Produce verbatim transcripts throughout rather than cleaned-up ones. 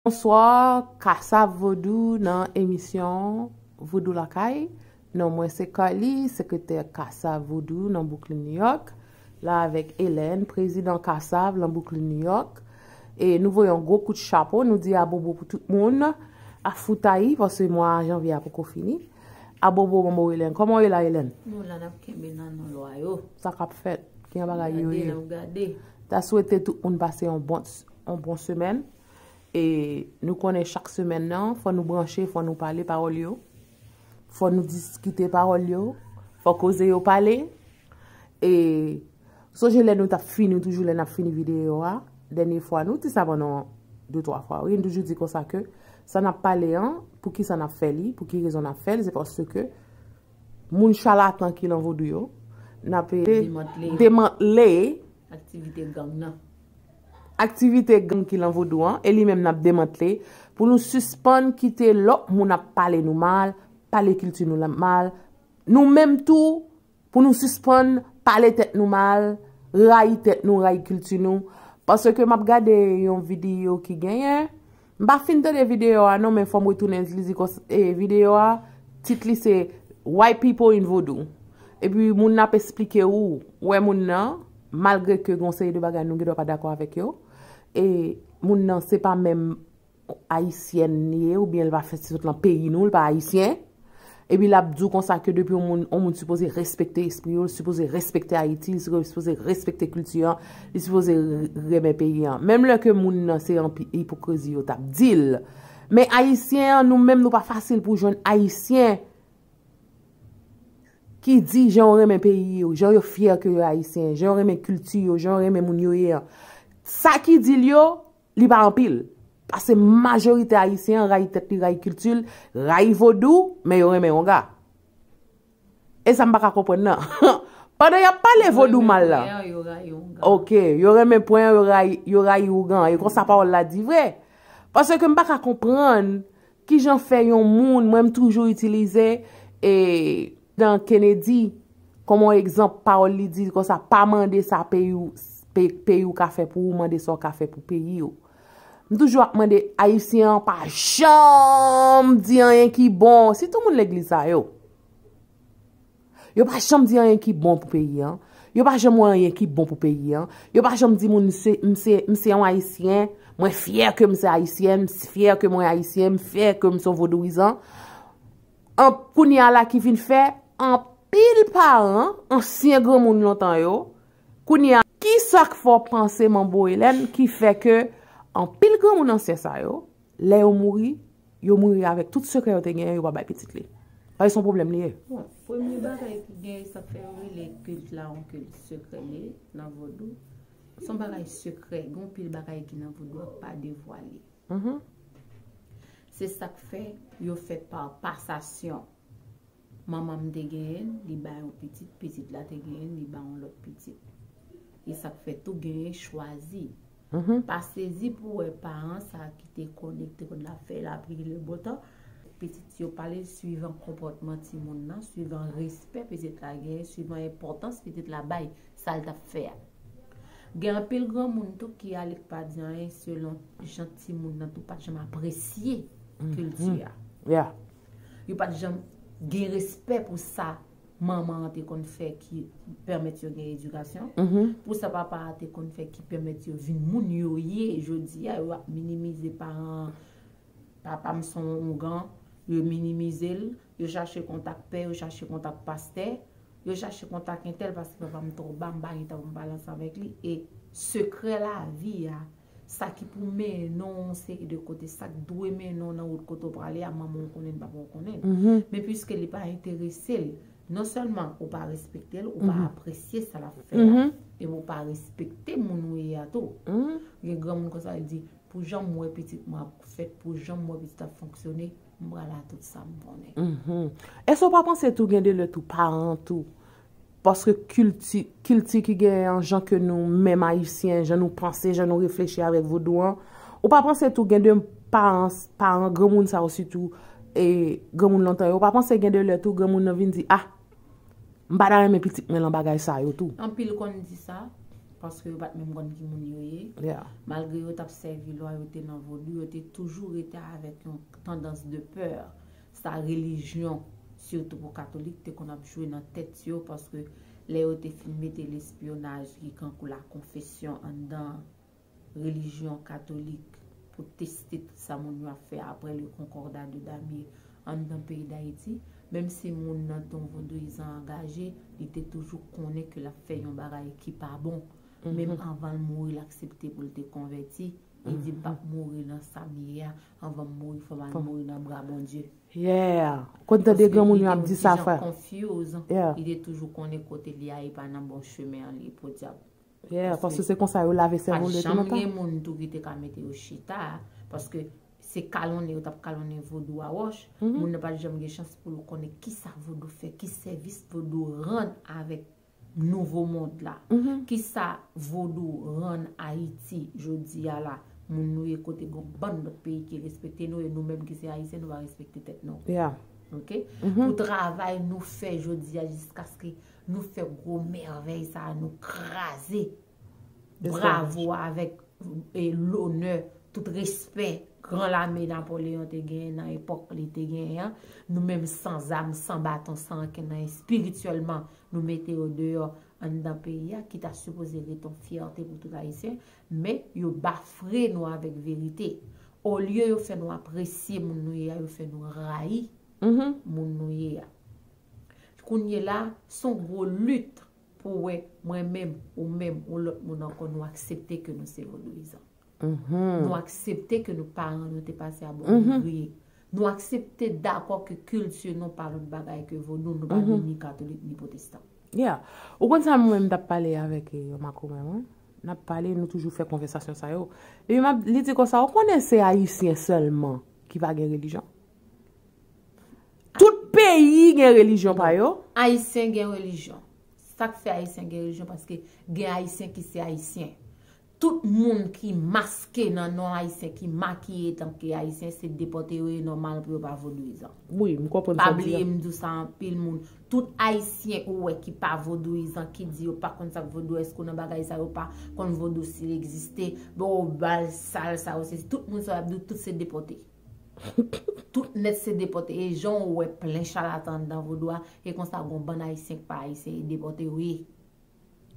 Bonswa, Kasav Vodou nan emisyon Vodou Lakay. Non mwen se Carly, sekretè Kasav Vodou nan Brooklyn, New York. La avèk Hélène, prezidan Kasav nan Brooklyn, New York. E nou voye yon gwo kout chapo, nou di abobo pou tout moun. Afoutayi, paske mwa janvye a poko fini. Abobo, manbo Hélène. Kòman w ye la, Hélène? Nou la, n ap kenbe nan non lwa yo. Sa k ap fèt? Ki jan bagay yo ye? N ap gade. Ta swete tout moun pase yon bon, yon bon semèn. E nou konnen chak semèn nan, fò nou branche, fò nou pale pawòl yo. Fò nou diskite pawòl yo. Fò koze yo pale. E sonje lè nou t ap fini, toujou lè n ap fini videyo a, dènye fwa, nou di sa pandan de twa fwa, wi, nou toujou di konsa ke sa n ap pale an, pou ki sa n ap fè li, pou ki rezon n ap fè l, se paske moun chalatan ki lan vodou yo, n ap demantle. Demantle aktivite gang nan. Aktivite gang ki lan vodou an, e li menm n ap demantle, pou nou sispann kite lòt moun ap pale nou mal, pale kilti nou la mal, nou menm tou, pou nou sispann pale tèt nou mal, rayi tèt nou, rayi kilti nou. Paske m ap gade yon videyo ki genyen, m pa fin tande videyo a non, men fò m retounen li di konsa, e videyo a, tit li se White People in Vodou. Epi moun nan ap esplike ou, ou wè moun nan, malgre ke gen yon seri de bagay nou gen dwa pa dakò avèk yo, e moun nan se pa menm ayisyèn li ye, oubyen li pa fè sot lan peyi nou, li pa ayisyen. Epi l ap di w konsa ke depi yon moun, yon moun sipoze respekte espri yo, li sipoze respekte Ayiti, li sipoze respekte kilti an, li sipoze re-, renmen peyi an. Menm lè ke moun nan se anpi ipokrizi yo t ap di l. Men ayisyen an, nou menm nou pa fasil pou jwenn ayisyen ki di jan yo renmen peyi yo, jan yo fyè ke yo ayisyen, jan yo renmen kilti yo, jan yo renmen moun yo ye an. Sa ki di l yo, li pa anpil. Paske majorite ayisyen an rayi tèt li, rayi kilti l, rayi vodou, men yo renmen wonga. E sa m pa ka konprann nan. Pandan y ap pale vodou mal la. Yo renmen pwen, yo rayi wonga. Ok, yo renmen pwen, yo rayi, yo rayi ougan. E konsa pawòl la di vre. Paske m pa ka konprann kijan fè yon moun, mwen m toujou itilize, e, dan Kennedy, kòm yon egzanp, pawòl li di konsa, pa mande sa peyi w, pe-, peyi w ka fè pou ou, mande sa w ka fè pou peyi w. M toujou ap mande, ayisyen an pa janm di anyen ki bon, sitou moun legliz sa yo. Yo pa janm di anyen ki bon pou peyi an. Yo pa janm wè anyen ki bon pou peyi an. Yo pa janm di moun, "M se, m se, m se yon ayisyen, mwen fyè ke m se ayisyèn, m fyè ke mwen ayisyen, m fyè ke m se yon vodouyizan." An, kounye a la ki vin fè, anpil paran, ansyen granmoun lontan yo, kounye a, ki sa k fè w panse, manbo Hélène, ki fè ke anpil granmoun ansyen sa yo, lè yo mouri, yo mouri avèk tout sekrè yo te genyen, yo pa bay pitit li. Paske se yon pwoblèm li ye. Bon, premye bagay ki gen, sa k fè yo rele kilt la yon kilt sekrè li ye nan vodou. Se yon bagay sekrè, gen yon pil bagay ki nan vodou a k pa devwale. Mhm. Se sa k fè yo fè pa pasasyon. Manman m te genyen l, li bay yon pitit, pitit la te genyen l, li bay yon lòt pitit. E sa k fè tou genyen chwazi. Mhm. Pa sezi pou wè paran sa ki te konn, ki te konn ap fè lapriyè lè bon tan. Pitit yo pale swivan konpòtman timoun nan, swivan respè pitit la genyen, swivan enpòtans pitit la bay sa l t ap fè a. Gen anpil granmoun tou ki ale k pa di anyen selon jan timoun nan tou pa t janm apresye kilti a. Yeah. Yo pa t janm gen respè pou sa manman an te konn fè ki pèmèt yo gen edikasyon, pou sa papa a te konn fè ki pèmèt yo vin moun yo ye jodi a, yo ap minimize paran, papa m se yon ougan, yo minimize l, yo chache kontak pè, yo chache kontak pastè, yo chache kontak entèl paske papa m twò ba, m pa gen tan pou m pale ansanm avèk li, e sekrè lavi a, sa ki pou mennen w yon seri de kote, sa k dwe mennen w nan wout kote w prale a, manman w konnen l, papa w konnen l. Men piske li pa enterese l, non sèlman ou pa respekte l, ou pa apresye sa l ap fè a, epi ou pa respekte moun ou ye a tou. Gen granmoun konsa, li di, pou jan m wè pitit mwen ap fèt, pou jan m wè pitit ap fonksyone, m pral a tout sa m konnen. Mhm. Èske w pa panse tou gen de lè tou paran tou? Paske kilti, kilti ki genyen an, jan ke nou menm ayisyen, jan nou panse, jan nou reflechi avèk vodou an, ou pa panse tou gen de paran, paran granmoun sa yo sitou, e granmoun lontan yo, ou pa panse gen de lè tou granmoun nan vin di, ah, m pa ta renmen pitit mwen lan bagay sa yo tou? Anpil konn di sa. paske yo pa t menm konn ki moun yo ye. Yeah. Malgre yo t ap sèvi lwa, yo te nan vodou, yo te toujou rete avèk yon tandans de pè. Sa relijyon, sitou pou katolik, te konn ap jwe nan tèt yo, paske lè yo te fin mete lespyonaj ki kankou la konfesyon anndan relijyon katolik pou teste tout sa moun yo ap fè apre le Concordat de Damier anndan peyi Dayiti, menm si moun nan te yon vodouyizan angaje, li te toujou konnen ke l ap fè yon bagay ki pa bon. Menm anvan l mouri, l aksepte pou l te konvèti. Li di, "M p ap mouri nan sa m ye a. Anvan m mouri, fò m al mouri nan bra Bondye." Yeah. Konn tande granmoun yo ap di sa, frè. Confuse. Yeah. Li te toujou konnen kote li a, e pa nan bon chemen an li ye, podyab. Yeah, paske se konsa yo lave sèvo l tou lontan. Pa janm gen moun tou ki te ka mete yo chita, paske se kalonnen yo t ap kalonnen vodou a wòch. Moun nan pa t janm gen chans pou l konnen kisa vodou fè, ki sèvis vodou rann avèk nouvo mond la. Kisa vodou rann Ayiti jodi a la, moun nou ye kote gon bann lòt peyi ki respekte nou e nou menm ki se Ayisyen nou pa respekte tèt nou. Yeah. Ok? Pou travay nou fè jodi a jiskaske nou fè gwo mèvèy sa a, nou kraze bravo avèk e lonè, tout respè, gran lame Napoleyon te genyen nan epòk li te genyen an, nou menm san zam, san baton, san ankenn anyen, espirityèlman, nou mete yo deyò anndan peyi a, ki ta sipoze ret yon fyète pou tout Ayisyen, men yo bafre nou avèk verite. Olye yo fè nou apresye moun nou ye a, yo fè nou rayi moun nou ye a. Kounye la, se yon gwo lit pou wè mwen menm, ou menm, yon lòt moun ankò, nou aksepte ke nou se vodouyizan. Nou aksepte ke nou paran nou te pase a bò griye. Nou aksepte dakò ke kilti nou pa lòt bagay ke vodou, nou pa vle ni katolik ni pwotestan. Yeah. Ou konn sa mwen menm t ap pale avèk eh, yon makomè mwen. N ap pale, nou toujou fè konvèsasyon sa yo. Epi m ap, li di konsa, ou konnen se Ayisyen sèlman ki pa gen relijyon? Tout peyi gen relijyon pa yo. Ayisyen gen relijyon. Sa k fè Ayisyen gen relijyon, paske gen Ayisyen ki se Ayisyen. Tout moun ki maske nan non Ayisyen, ki makiye tanke Ayisyen, se depòte yo ye, nòmal pou yo pa vodouyizan. Wi, m konprann sa w di a. Pa bliye m di w sa, anpil moun. Tout Ayisyen ou wè ki pa vodouyizan, ki di yo pa konn sa k vodou, èske w nan bagay sa yo pa konn vodou si l egziste, bon, bal sal sa yo, se tout moun sa yo ap di w, tout se depòte. Tout nèt se depòte. E jan w wè plen chalatan anndan vodou a, e konsa gon bann Ayisyen k pa Ayisyen, e depòte yo ye.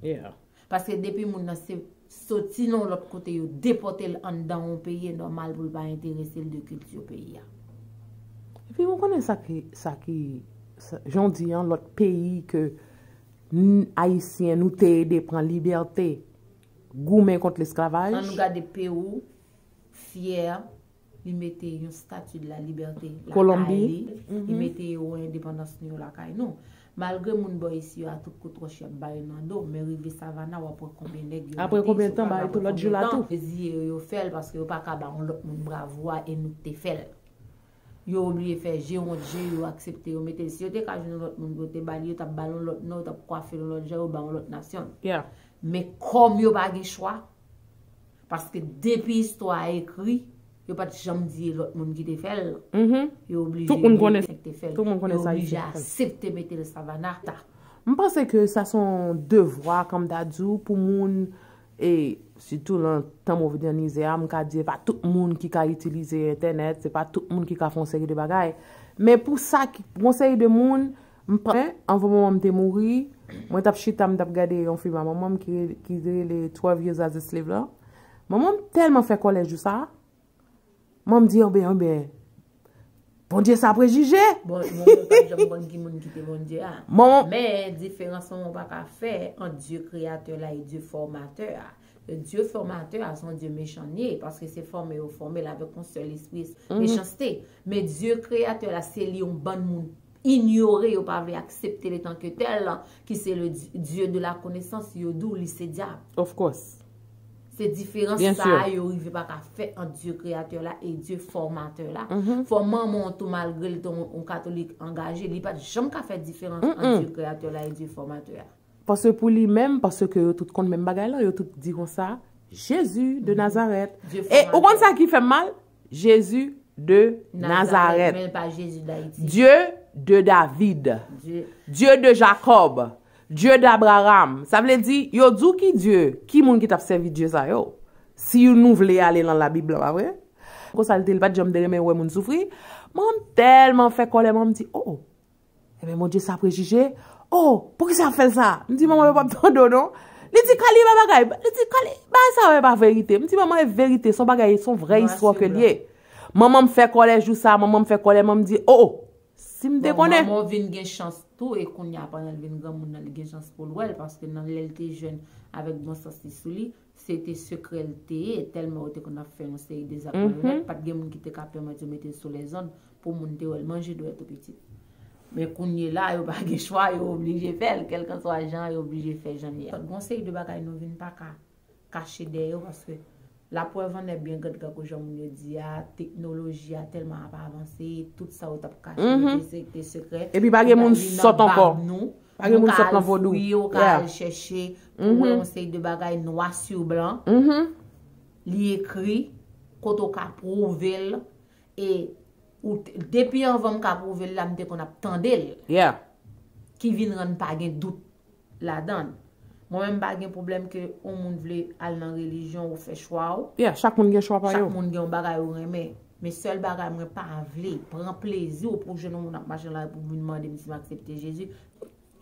Yeah. Paske depi moun nan se soti nan yon lòt kote, yo depòte l anndan yon peyi, e nòmal pou l pa enterese l de kilti peyi a. Epi ou konnen sa ki, sa ki, sa, jan w di an, lòt peyi ke n, Ayisyen, nou te ede pran libète, goumen kont lesklavaj. An nou gade Pewou, fyè, li mete yon stati de la libète Kolonbi. Lakay li, li mete yo endepandans nou yo lakay nou. Malgre moun bò isi yo a tout kout wòch y ap ba yo nan do, men rive Savannah w ap wè konbyen nèg yo Apre konbyen tan, ba yo tou lòt jou la tou. Yo fè l paske yo pa ka ba yon lòt moun bravo a e nou k te fè l. Yo obliye fè je wont je, yo aksepte, yo mete l. Si yo te ka jwenn yon lòt moun pou yo te ba li, yo t ap ba l yon lòt non, yo t ap kwafe l yon lòt jan, yo ba yon lòt nasyon. Yeah. Men kòm yo pa gen chwa, paske depi istwa a ekri, yo pa t janm di e lòt moun ki te fè l. Yo oblije Tout moun konnen ki te fè l. Tout moun konnen Yo sa oblije isit. Aksepte mete l Savannah. M panse ke sa se yon devwa, kòm ta di w, pou moun, e sitou nan tan modènize a, m ka di e pa tout moun ki ka itilize entènèt, se pa tout moun ki ka fè yon seri de bagay. Men pou sa ki, pou yon seri de moun, m pa, anvan manman m te mouri, mwen t ap chita, m t ap gade yon fim a manman m ki, ki rele Twelve Years as a Slave la. Manman m tèlman fè kòlè jou sa a. Manman m di, anben, anben, Bondye sa prejije. Bon, moun yo pa janm konn ki moun ki te Bondye a. Manman Men, diferans manman pa ka fè ant Dye kreyatè la e Dye fòmatè a. Dye fòmatè a se yon Dye mechan li ye, paske se fòme yo fòme l avèk yon sèl espri mechanste. Men Dye kreyatè la, se li yon bann moun inyore, yo pa vle aksepte l etanke tèl, ki se le Di- Dieu de la connaissance, yo di w li se dyab. Of course. Se diferans Bien sa sûr. A yo rive pa ka fè ant Dye kreyatè la e Dye fòmatè la. Fò manman w tou, malgre l te yon, yon katolik angaje, li pa t janm ka fè diferans ant Dye kreyatè la e Dye fòmatè a. Paske pou li menm, paske yo tout konn menm bagay la, yo tout di konsa, Jezi de Nazarèt. Dye E ou konn fòmatè. Sa ki fè m mal? Jezi de Nazarèt. Men l pa Jezi Dayiti. Dieu de David. Dye Dieu de Jacob. Dye d'Abraham. Sa vle di, yo di w ki Dye, ki moun ki t ap sèvi Dye sa yo. Si nou vle ale nan Labib la, pa vre? Konsa l te, li pa t janm te renmen wè moun soufri. Manman m tèlman fè kòlè, manman m di, oh, oh. Ebyen, Bondye sa prejije. Oh, poukisa ap fè l sa? M di, manman, yo p ap tande w, non. Li di, Kali, pa bagay. Li di, Kali, bagay sa yo, e pa verite. M di, manman, e verite, se yon bagay, se yon vrè istwa ke l ye. Manman m fè kòlè jou sa, manman m fè kòlè, manman m di, oh, oh. Si m te konnen. Bon, manman w vin gen chans tou, e kounye a, pandan l vin granmoun nan, li gen chans pou l wè l, paske nan lè l te jèn, avèk bon sans li sou li, se te sekrè l te ye, tèlman yo te konn ap fè yon seri de zak malonèt, pa t gen moun ki te ka pèmèt yo mete l sou lèzonn pou moun te wè l. Manje dwèt ou pitit. Men kounye la, yo pa gen chwa, yo oblije fè l, kèlkanswa jan, yo oblije fè jan l ye. Gon seri de bagay nou vin pa ka kache dèyè yo, paske laprèv annè byen gad gad kou jan moun yo di a, teknoloji a tèlman ap avanse, tout sa yo t ap kache, yo te se- te sekrè. Epi pa gen moun sòt ankò. Pa gen moun sòt nan vodou. Ou ka al fouye, ou ka al chèche, pou wè yon seri de bagay nwa sou blan. Li ekri, kote w ka pwouve l, e ou te- depi anvan m ka pwouve l la, m te konn ap tande l. Ki vin rann pa gen dout ladan l. Mwen menm, m pa gen pwoblèm ke yon moun vle al nan relijyon, ou fè chwa w. Yeah, chak moun gen chwa pa yo. Chak moun gen yon bagay ou renmen. Men sèl bagay mwen pa vle, pran plezi w pou w jwenn yon moun ap mache nan lari pou vin mande m si m aksepte Jezi.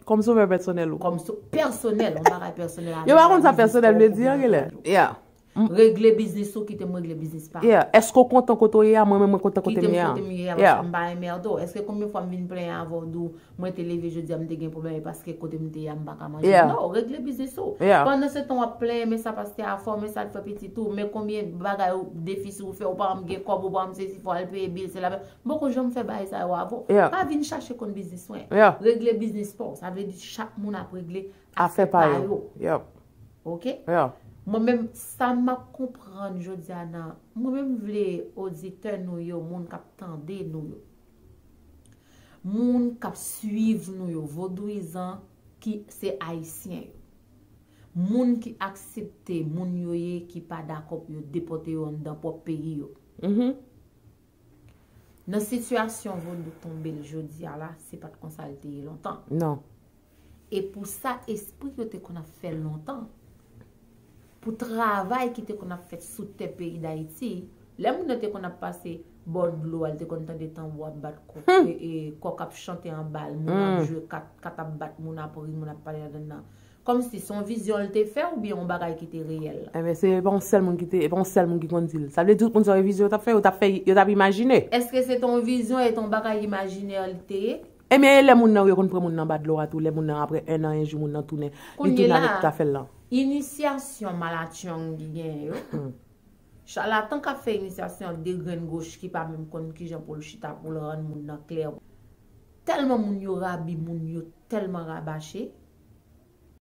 Kòm sovè pèsonèl ou. Kòm so- pèsonèl, yon bagay pèsonèl avè m. Yo pa konn sa pèsonèl vle di an, genlè. Yeah. Regle biznis ou, kite m regle biznis pa m. Yeah. Èske w kontan kote w ye a? Mwen menm, mwen kontan kote m ye a. Kite m kote m ye a, paske m pa enmède w. Èske konbyen fwa m vin plenyen avè w, di w, mwen te leve jodi a, m te gen pwoblèm, e paske kote m te ye a, m pa ka manje? Non, regle biznis ou. Pandan se tan w ap plenyen, men sa pastè a fè w, men sa l fè pitit ou, men konbyen bagay ou, defisi ou fè, ou pa janm gen kòb, ou pa janm sezi, fò w al peye bil, se la. M poko janm fè bagay sa yo avè w. Pa vin chache konn biznis mwen. Regle biznis pa w. Sa vle di chak moun ap regle afè pa yo. Oke? Mwen menm, sa m ap konprann jodi a nan, mwen menm vle oditè nou yo, moun k ap tande nou yo, moun k ap swiv nou yo, vodouyizan ki se ayisyen yo, moun ki aksepte moun yo ye, ki pa dakò pou yo depòte yo anndan pwòp peyi yo. Nan sitiyasyon vodou tonbe l jodi a la, se pa t konsa l te ye lontan. Non. E pou sa espri yo te konn ap fè lontan, pou travay ki te konn ap fèt sou tè peyi Dayiti, lè moun nan te konn ap pase bò dlo a, l te konn tande tanbou ap bat, kòk, e, e, kòk ap chante anba l, moun ap jwe kat, kat ap bat, moun ap ri, moun ap pale ladan nan. Kòmsi se yon vizyon l te fè oubyen yon bagay ki te reyèl? Ebyen, se pa yon sèl moun ki te, e pa yon sèl moun ki konn di l. Sa vle di tout moun sa yo vizyon yo t ap fè, yo t ap fè, yo t ap imajine. Èske se te yon vizyon e te yon bagay imajinè li te ye? Ebyen, e lè moun nan yo konn pran moun nan anba dlo a tou, lè moun nan apre en an, en jou, moun nan tounen, li tounen avèk tout afè l lan. Inisyasyon malatchong ki genyen yo. Chalatan k ap fè inisyasyon an de grenn goch ki pa menm konn kijan pou l chita pou l rann moun nan klè. Tèlman moun yo rabi, moun yo tèlman rabache,